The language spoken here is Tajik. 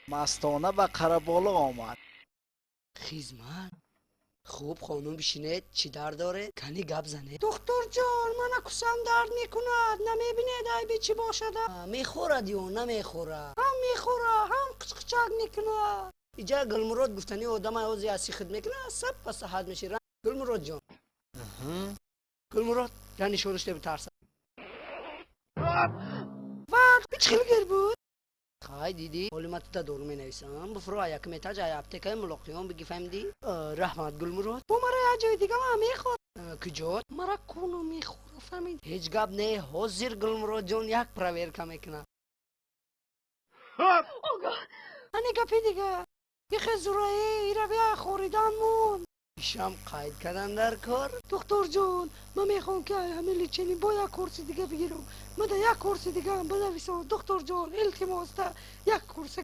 Мастона ба Қараболуғ омад. Хизмат. Хуб, хонум, бишинед. Чӣ дард доред? Кани, гап занед. Духтурҷон, мана кусам дард мекунад. Намебинед, айби чӣ бошада? Мехӯрад ё намехӯрад? Ҳам мехӯра, ҳам қичқичак мекунад. Иҷа Гулмурод гуфтани одамай ҳози аси хид мекунад, саб па саҳат мешира. Гулмурод ҷон, Гулмурод, я нишонаш битарса. Баъд ҳеҷ хел гир буд. Хай, дидӣ, ҳоли ман тута дору менависам. Буфуро, якм этаж, ай аптекаи Мулоқиён биги, фаҳмидӣ? Раҳмат, Гулмурод. Бо мара як ҷои дига ман мехӯр. Куҷо? Мара куну мехӯра, фаҳмид. Ҳеҷ гап не, ҳозир Гулмурод ҷон як проверка мекунад. Ани гапи дига, ихе зураи иравия хоридан мон. Ишам қайд кардан дар кор. Духтурҷон, ман мехоҳам, ки ай ҳамин лечение бо як курси дига бигирам. Мада як курси дигаам бинависон, духтурҷон, илтимоста, як курса.